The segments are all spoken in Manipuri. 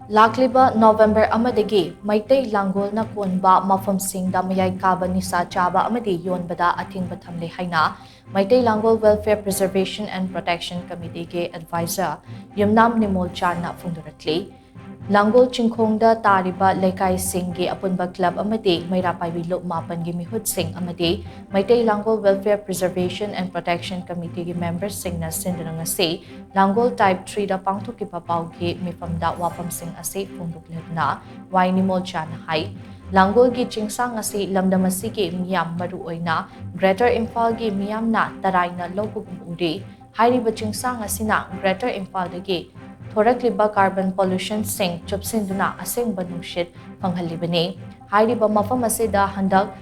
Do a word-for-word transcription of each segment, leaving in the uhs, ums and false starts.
ꯂꯥꯛꯂꯤꯕ ꯅꯣꯕꯦꯝꯕꯔ ꯑꯃꯗꯒꯤ ꯃꯩꯇꯩ ꯂꯥꯡꯒꯣꯜꯅ ꯀꯣꯟꯕ ꯃꯐꯝꯁꯤꯡꯗ ꯃꯌꯥꯏ ꯀꯥꯕ ꯅꯤꯁꯥ ꯆꯥꯕ ꯑꯃꯗꯤ ꯌꯣꯟꯕꯗ ꯑꯊꯤꯡꯕ ꯊꯝꯂꯦ ꯍꯥꯏꯅ ꯃꯩꯇꯩ ꯂꯥꯡꯒꯣꯜ Welfare Preservation and Protection Committeeꯒꯤ advisor ꯌꯨꯝꯅꯥꯝ ꯅꯤꯃꯣꯜ ꯆꯥꯟꯅ ꯐꯣꯡꯗꯣꯔꯛꯂꯤ꯫ ꯂꯥꯡꯒꯣꯜ ꯆꯤꯡꯈꯣꯡꯗ ꯇꯥꯔꯤꯕ ꯂꯩꯀꯥꯏꯁꯤꯡꯒꯤ ꯑꯄꯨꯟꯕ club ꯑꯃꯗꯤ ꯃꯩꯔꯥ ꯄꯥꯏꯕꯤ ꯂꯨꯞ ꯃꯥꯄꯟꯒꯤ ꯃꯤꯍꯨꯠꯁꯤꯡ ꯑꯃꯗꯤ ꯃꯩꯇꯩ ꯂꯥꯡꯒꯣꯜ Welfare Preservation and Protection Committeeꯒꯤ memberꯁꯤꯡꯅ ꯁꯤꯟꯗꯨꯅ ꯉꯁꯤ ꯂꯥꯡꯒꯣꯜ Type Threeꯗ ꯄꯥꯡꯊꯣꯛꯈꯤꯕ ꯄꯥꯎꯒꯤ ꯃꯤꯐꯝꯗ ꯋꯥꯐꯝꯁꯤꯡ ꯑꯁꯤ ꯐꯣꯡꯗꯣꯛꯂꯗꯨꯅ ꯋꯥꯏ ꯅꯤꯃꯣꯜ ꯆꯥꯅ ꯍꯥꯏ, ꯂꯥꯡꯒꯣꯜꯒꯤ ꯆꯤꯡꯁꯥꯡ ꯑꯁꯤ ꯂꯝꯗꯝ ꯑꯁꯤꯒꯤ ꯃꯤꯌꯥꯝ, ꯃꯔꯨꯑꯣꯏꯅ Greater ꯏꯝꯐꯥꯜꯒꯤ ꯃꯤꯌꯥꯝꯅ ꯇꯔꯥꯏꯅ ꯂꯧꯕꯒꯨꯝ ꯎꯔꯤ꯫ ꯍꯥꯏꯔꯤꯕ ꯆꯤꯡꯁꯥꯡ ꯑꯁꯤꯅ Greater ꯏꯝꯐꯥꯜꯗꯒꯤ ꯊꯣꯔꯛꯂꯤꯕ carbon pollutionꯁꯤꯡ ꯆꯨꯞꯁꯤꯟꯗꯨꯅ ꯑꯁꯦꯡꯕ ꯅꯨꯡꯁꯤꯠ ꯐꯪꯍꯜꯂꯤꯕꯅꯤ꯫ ꯍꯥꯏꯔꯤꯕ ꯃꯐꯝ ꯑꯁꯤꯗ ꯍꯟꯗꯛ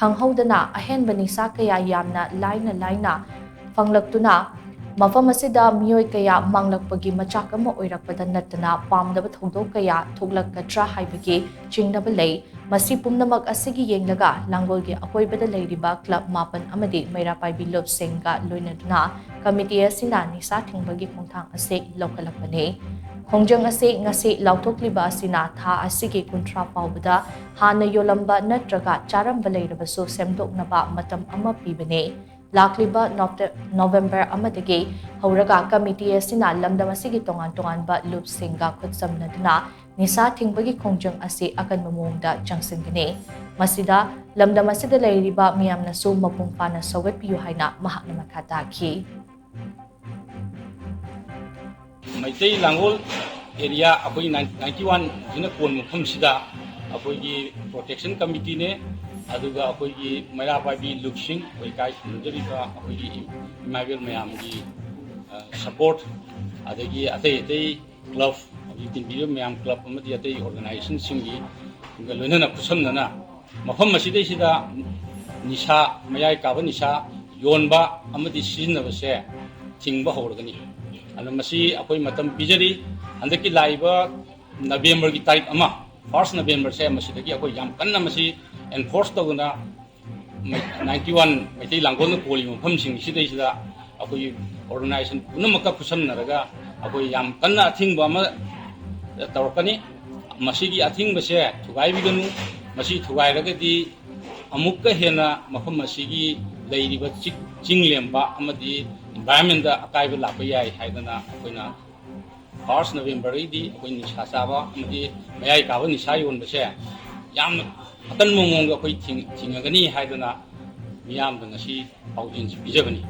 ꯈꯪꯍꯧꯗꯅ ꯑꯍꯦꯟꯕ ꯅꯤꯁꯥ ꯀꯌꯥ ꯌꯥꯝꯅ ꯂꯥꯏꯅ ꯂꯥꯏꯅ ꯐꯪꯂꯛꯇꯨꯅ ꯃꯐꯝ ꯑꯁꯤꯗ ꯃꯤꯑꯣꯏ ꯀꯌꯥ ꯃꯥꯡꯂꯛꯄꯒꯤ ꯃꯆꯥꯛ ꯑꯃ ꯑꯣꯏꯔꯛꯄꯗ ꯅꯠꯇꯅ ꯄꯥꯝꯗꯕ ꯊꯧꯗꯣꯛ ꯀꯌꯥ ꯊꯣꯛꯂꯛꯀꯗ꯭ꯔꯥ ꯍꯥꯏꯕꯒꯤ ꯆꯤꯡꯅꯕ ꯂꯩ꯫ ꯃꯁꯤ ꯄꯨꯝꯅꯃꯛ ꯑꯁꯤꯒꯤ ꯌꯦꯡꯂꯒ ꯂꯥꯡꯒꯣꯜꯒꯤ ꯑꯀꯣꯏꯕꯗ ꯂꯩꯔꯤꯕ club ꯃꯥꯄꯟ ꯑꯃꯗꯤ ꯃꯩꯔꯥ ꯄꯥꯏꯕꯤ ꯂꯨꯞꯁꯤꯡꯒ ꯂꯣꯏꯅꯗꯨꯅ committee ꯑꯁꯤꯅ ꯅꯤꯁꯥ ꯊꯤꯡꯕꯒꯤ ꯈꯣꯡꯊꯥꯡ ꯑꯁꯤ ꯂꯧꯈꯠꯂꯛꯄꯅꯤ꯫ ꯈꯣꯡꯖꯪ ꯑꯁꯤ ꯉꯁꯤ ꯂꯥꯎꯊꯣꯛꯂꯤꯕ ꯑꯁꯤꯅ ꯊꯥ ꯑꯁꯤꯒꯤ ꯀꯨꯟꯊ꯭ꯔꯥ ꯐꯥꯎꯕꯗ ꯍꯥꯟꯅ ꯌꯣꯜꯂꯝꯕ ꯅꯠꯇ꯭ꯔꯒ ꯆꯥꯔꯝꯕ ꯂꯩꯔꯕꯁꯨ ꯁꯦꯝꯗꯣꯛꯅꯕ ꯃꯇꯝ ꯑꯃ ꯄꯤꯕꯅꯤ꯫ ꯂꯥꯛꯂꯤꯕ ꯅꯣꯞꯇ-, ꯅꯣꯕꯦꯝꯕꯔ ꯑꯃꯗꯒꯤ ꯍꯧꯔꯒ committee ꯑꯁꯤꯅ ꯂꯝꯗꯝ ꯑꯁꯤꯒꯤ ꯇꯣꯉꯥꯟ ꯇꯣꯉꯥꯟꯕ ꯂꯨꯞꯁꯤꯡꯒ ꯈꯨꯠꯁꯝꯅꯗꯨꯅ ꯅꯤꯁꯥ ꯊꯤꯡꯕꯒꯤ ꯈꯣꯡꯖꯪ ꯑꯁꯤ ꯑꯀꯟꯕ ꯃꯑꯣꯡꯗ ꯆꯪꯁꯤꯟꯒꯅꯤ꯫ ꯃꯁꯤꯗ ꯂꯝꯗꯝ ꯑꯁꯤꯗ ꯂꯩꯔꯤꯕ ꯃꯤꯌꯥꯝꯅꯁꯨ ꯃꯄꯨꯡ ꯐꯥꯅ ꯁꯧꯒꯠꯄꯤꯌꯨ ꯍꯥꯏꯅ ꯃꯍꯥꯛꯅ ꯃꯈꯥ ꯇꯥꯈꯤ꯫ ꯃꯩꯇꯩ ꯂꯥꯡꯒꯣꯜ area ꯑꯩꯈꯣꯏ ninety one ꯁꯤꯅ ꯀꯣꯟꯕ ꯃꯐꯝꯁꯤꯗ ꯑꯩꯈꯣꯏꯒꯤ protection committeeꯅꯦ, ꯑꯗꯨꯒ ꯑꯩꯈꯣꯏꯒꯤ ꯃꯩꯔꯥ ꯄꯥꯏꯕꯤ ꯂꯨꯞꯁꯤꯡ, ꯑꯩꯈꯣꯏ ꯏꯀꯥꯏ ꯈꯨꯝꯅꯖꯔꯤꯕ ꯑꯩꯈꯣꯏꯒꯤ ꯏꯃꯥ ꯏꯕꯦꯜ ꯃꯌꯥꯝꯒꯤ, ꯑ, support, ꯑꯗꯒꯤ ꯑꯇꯩ ꯑꯇꯩ club, ꯍꯧꯖꯤꯛ ꯇꯤꯟꯕꯤꯔꯤꯕ ꯃꯌꯥꯝ club ꯑꯃꯗꯤ ꯑꯇꯩ organizationꯁꯤꯡꯒꯤ ꯂꯣꯏꯅꯅ ꯈꯨꯠꯁꯝꯅꯅ ꯃꯐꯝ ꯑꯁꯤꯗꯩꯁꯤꯗ ꯅꯤꯁꯥ, ꯃꯌꯥꯏ ꯀꯥꯕ ꯅꯤꯁꯥ ꯌꯣꯟꯕ ꯑꯃꯗꯤ ꯁꯤꯖꯤꯟꯅꯕꯁꯦ ꯊꯤꯡꯕ ꯍꯧꯔꯒꯅꯤ꯫ ꯑꯗꯨꯅ ꯃꯁꯤ ꯑꯩꯈꯣꯏ ꯃꯇꯝ ꯄꯤꯖꯔꯤ꯫ ꯍꯟꯗꯛꯀꯤ ꯂꯥꯛꯏꯕ ꯅꯕꯦꯝꯕꯔꯒꯤ ꯇꯥꯔꯤꯛ ꯑꯃ, first ꯅꯕꯦꯝꯕꯔꯁꯦ, ꯃꯁꯤꯗꯒꯤ ꯑꯩꯈꯣꯏ ꯌꯥꯝ ꯀꯟꯅ ꯃꯁꯤ enforce ꯇꯧꯗꯅ ꯃꯩ-, ninety one ꯃꯩꯇꯩ ꯂꯥꯡꯒꯣꯜꯅ ꯀꯣꯜꯂꯤꯕ ꯃꯐꯝꯁꯤꯡ ꯁꯤꯗꯩꯁꯤꯗ ꯑꯩꯈꯣꯏꯒꯤ organization ꯄꯨꯝꯅꯃꯛꯀ ꯈꯨꯠꯁꯝꯅꯔꯒ ꯑꯩꯈꯣꯏ ꯌꯥꯝ ꯀꯟꯅ ꯑꯊꯤꯡꯕ ꯑꯃ ꯇꯧꯔꯛꯀꯅꯤ꯫ ꯃꯁꯤꯒꯤ ꯑꯊꯤꯡꯕꯁꯦ ꯊꯨꯒꯥꯏꯕꯤꯒꯅꯨ꯫ ꯃꯁꯤ ꯊꯨꯒꯥꯏꯔꯒꯗꯤ ꯑꯃꯨꯛꯀ ꯍꯦꯟꯅ ꯃꯐꯝ ꯑꯁꯤꯒꯤ ꯂꯩꯔꯤꯕ ꯆꯤꯛ-, ꯆꯤꯡ ꯂꯦꯝꯕ ꯑꯃꯗꯤ environment ꯑꯀꯥꯏꯕ ꯂꯥꯛꯄ ꯌꯥꯏ ꯍꯥꯏꯗꯅ ꯑꯩꯈꯣꯏꯅ first November ꯗꯤ ꯑꯩꯈꯣꯏ ꯅꯤꯁꯥ ꯆꯥꯕ ꯑꯃꯗꯤ ꯃꯌꯥꯏ ꯀꯥꯕ ꯅꯤꯁꯥ ꯌꯣꯟꯕꯁꯦ ꯌꯥꯝꯅ ꯑꯀꯟꯕ ꯃꯑꯣꯡꯗ ꯑꯩꯈꯣꯏ ꯊꯤꯡ-, ꯊꯤꯡꯉꯒꯅꯤ ꯍꯥꯏꯗꯅ ꯃꯤꯌꯥꯝꯗ ꯉꯁꯤ ꯄꯥꯎꯖꯦꯜꯁꯤ ꯄꯤꯖꯕꯅꯤ꯫